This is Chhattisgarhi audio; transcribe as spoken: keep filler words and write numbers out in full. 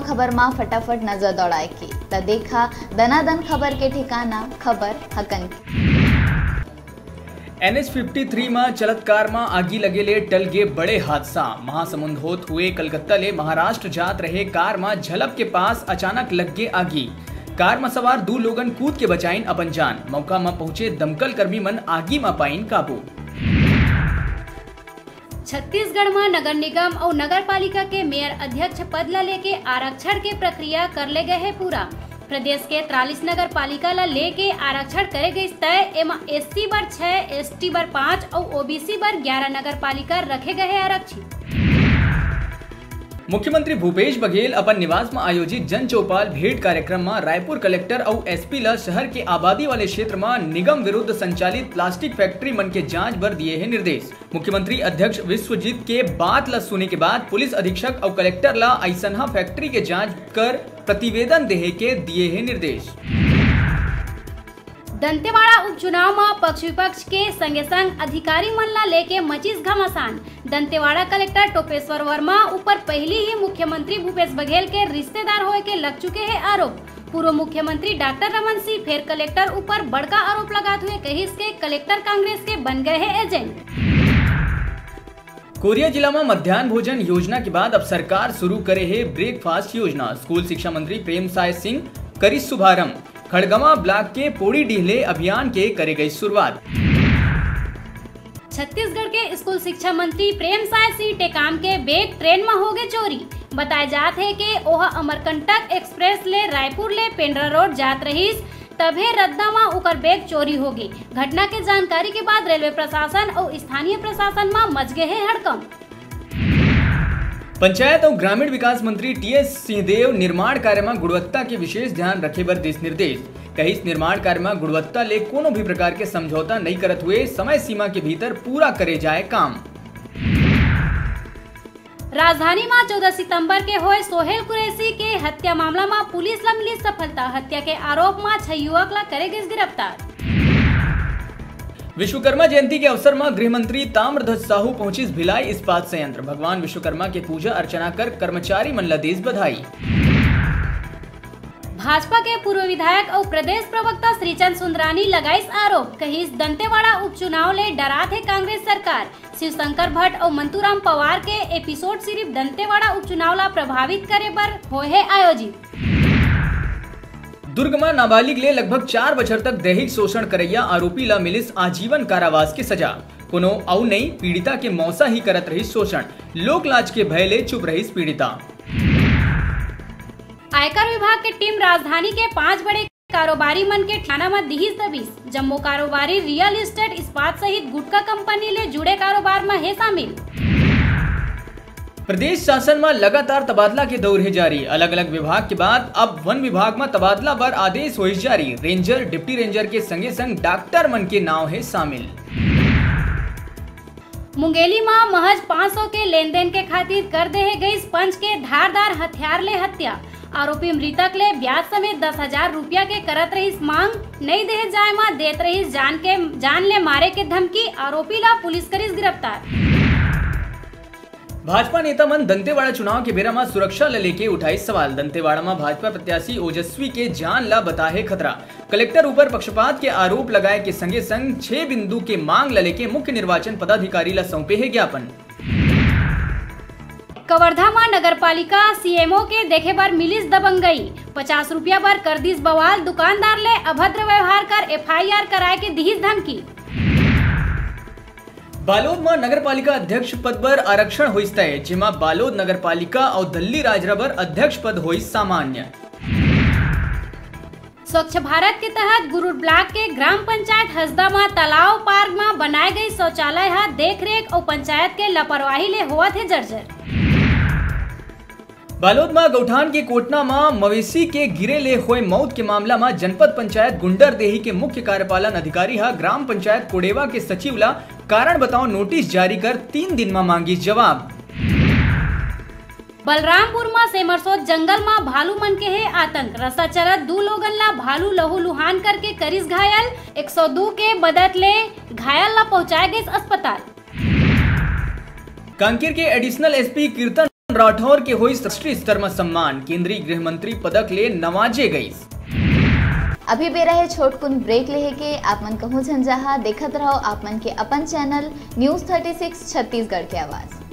खबर मा फटाफट नजर दौड़ाए के, त देखा दनादन खबर के ठिकाना, खबर हकन। एन एच फिफ्टी थ्री म चलत कार म आगी लगे ले टल गे बड़े हादसा। महासमुंद होत हुए कलकत्ता ले महाराष्ट्र जात रहे कार म झलप के पास अचानक लग गे आगी। कार म सवार दू लोगन कूद के बचाइन अपन जान। मौका म पहुंचे दमकल कर्मी मन आगी म पाइन काबू। छत्तीसगढ़ म नगर निगम अउ नगर पालिका के मेयर अध्यक्ष पद ल लेके आरक्षण के प्रक्रिया कर ले गए हे पूरा। प्रदेश के तिरालीस नगर पालिका ल लेके आरक्षण करे गइस तय। एमा एससी बर छह, एसटी बर पाँच अउ ओबीसी बर ग्यारह नगर पालिका रखे गए हे आरक्षित। मुख्यमंत्री भूपेश बघेल अपन निवास म आयोजित जन चौपाल भेंट कार्यक्रम म रायपुर कलेक्टर अउ एसपी ल शहर के आबादी वाले क्षेत्र म निगम विरुद्ध संचालित प्लास्टिक फैक्ट्री मन के जांच बर दिए हे निर्देश। मुख्यमंत्री अध्यक्ष विश्वजीत के बात ल सुने के बाद पुलिस अधीक्षक अउ कलेक्टर ल अइसनहा फैक्ट्री के जांच कर प्रतिवेदन देहे के दिए हे निर्देश। दंतेवाड़ा उपचुनाव म पक्ष विपक्ष के संगे संग अधिकारी मन ल लेके मचिस घमासान। दंतेवाड़ा कलेक्टर टोपेश्वर वर्मा ऊपर पहिली ही मुख्यमंत्री भूपेश बघेल के रिश्तेदार होए के लग चुके हे आरोप। पूर्व मुख्यमंत्री डॉक्टर रमन सिंह फेर कलेक्टर ऊपर बड़का आरोप लगात हुए कहिस के कलेक्टर कांग्रेस के बन गए हे एजेंट। कोरिया जिला म मध्यान्ह भोजन योजना के बाद अब सरकार शुरू करे हे ब्रेकफास्ट योजना। स्कूल शिक्षा मंत्री प्रेमसाय सिंह करिस शुभारंभ। खड़गवां ब्लॉक के पोड़ी डीहले अभियान के करे गई शुरुआत। छत्तीसगढ़ के स्कूल शिक्षा मंत्री प्रेमसाय सिंह टेकाम के बैग ट्रेन म होगे चोरी। बताए जात हे के ओह अमरकंटक एक्सप्रेस ले रायपुर ले पेंड्रा रोड जात रहिस, तभे रद्दा म ओकर बैग चोरी होगे। घटना के जानकारी के बाद रेलवे प्रशासन अउ स्थानीय प्रशासन म मच गे हे हड़कंप। पंचायत अउ ग्रामीण विकास मंत्री टीएस सिंहदेव निर्माण कार्य म गुणवत्ता के विशेष ध्यान रखे बर दिस निर्देश। कहिस, निर्माण कार्य म गुणवत्ता ले कोनो भी प्रकार के समझौता नइ करत हुए समय सीमा के भीतर पूरा करे जाए काम। राजधानी म चौदह सितंबर के होए सोहेल कुरैशी के हत्या मामला म पुलिस ल मिलिस सफलता। हत्या के आरोप म छह युवक ल करे गिस गिरफ्तार। विश्वकर्मा जयंती के अवसर म गृह मंत्री ताम्रध्वज साहू पहुंचिस भिलाई इस्पात संयंत्र। भगवान विश्वकर्मा के पूजा अर्चना कर कर्मचारी मन ल दिस बधाई। भाजपा के पूर्व विधायक अउ प्रदेश प्रवक्ता श्रीचंद सुंदरानी लगाइस आरोप, कहिस दंतेवाड़ा उपचुनाव ले डरात हे कांग्रेस सरकार। शिवशंकर भट्ट अउ मंतूराम पवार के एपिसोड सिर्फ दंतेवाड़ा उपचुनाव ला प्रभावित करे बर होए हे आयोजित। दुर्ग म नाबालिग ले लगभग चार बछर तक दैहिक शोषण करइया आरोपी ला मिलिस आजीवन कारावास के सजा। कोनो अउ नइ, पीड़िता के मौसा ही करत रहिस शोषण। लोक लाज के भय ले चुप रहिस पीड़िता। आयकर विभाग के टीम राजधानी के पांच बड़े कारोबारी मन के ठिकाना म दिहिस दबिश। जम्मो कारोबारी रियल एस्टेट, इस्पात सहित गुटखा कंपनी ले जुड़े कारोबार म हे शामिल। प्रदेश शासन म लगातार तबादला के दौर हे जारी। अलग-अलग विभाग के बाद अब वन विभाग म तबादला बर आदेश होइस जारी। रेंजर, डिप्टी रेंजर के संगे-संग डॉक्टर मन के नांव हे शामिल। मुंगेली म महज पाँच सौ के लेन-देन के खातिर कर देहे गइस पंच के धारदार हथियार ले हत्या। आरोपी मृतक ले ब्याज समेत दस हजार रुपया के करत रहिस मांग, नइ देहे जाए म देत रहिस जान के, जान ले मारे के धमकी। आरोपी ला पुलिस करिस गिरफ्तार। भाजपा नेता मन दंतेवाड़ा चुनाव के बेरा म सुरक्षा ल लेके उठाइस सवाल। दंतेवाड़ा म भाजपा प्रत्याशी ओजस्वी के जान ला बताहे खतरा। कलेक्टर ऊपर पक्षपात के आरोप लगाए के संगे संग छह बिंदु के मांग ल लेके मुख्य निर्वाचन पदाधिकारी ला सौंपे हे ज्ञापन। कवर्धा म नगर पालिका सीएमओ के देखे बर मिलिस दबंगई, पचास रुपया बर कर दिस बवाल, दुकानदार ले अभद्र व्यवहार कर एफआईआर कराए के दिहिस धमकी। बालोद म नगर पालिका अध्यक्ष पद बर आरक्षण होइस तय, जेमा बालोद नगर पालिका अउ दल्ली राजरा बर अध्यक्ष पद होइस सामान्य। स्वच्छ भारत के तहत गुरूर ब्लॉक के ग्राम पंचायत हसदा म तालाब पार्क म बनाए गई शौचालय ह देखरेख अउ पंचायत के लापरवाही ले होवत हे जर्जर। बालोद म गौठान के कोटना म मवेशी के गिरे ले होए मौत के मामला म जनपद पंचायत गुंडरदेही के मुख्य कार्यपालन अधिकारी ह ग्राम पंचायत कोडेवा के सचिव ला कारण बताओ नोटिस जारी कर तीन दिन म मांगिस जवाब। बलरामपुर म सेमरसोत जंगल म भालू मन के हे आतंक। रस्ता चलत दू लोगन ला भालू लहू लुहान करके करिस घायल। एक सौ दू के मदद ले घायल ला पहुंचाए गइस अस्पताल। कांकेर के एडिशनल एसपी कीर्तन राठौर के होइस राष्ट्रीय स्तर म सम्मान, केंद्रीय गृह मंत्री पदक ले नवाजे गइस। अभी बेरा हे छोटकुन ब्रेक लेहे के। आप मन कहूं झन जाहा, देखत रहो आप मन के अपन channel news thirty six Chhattisgarh के आवाज।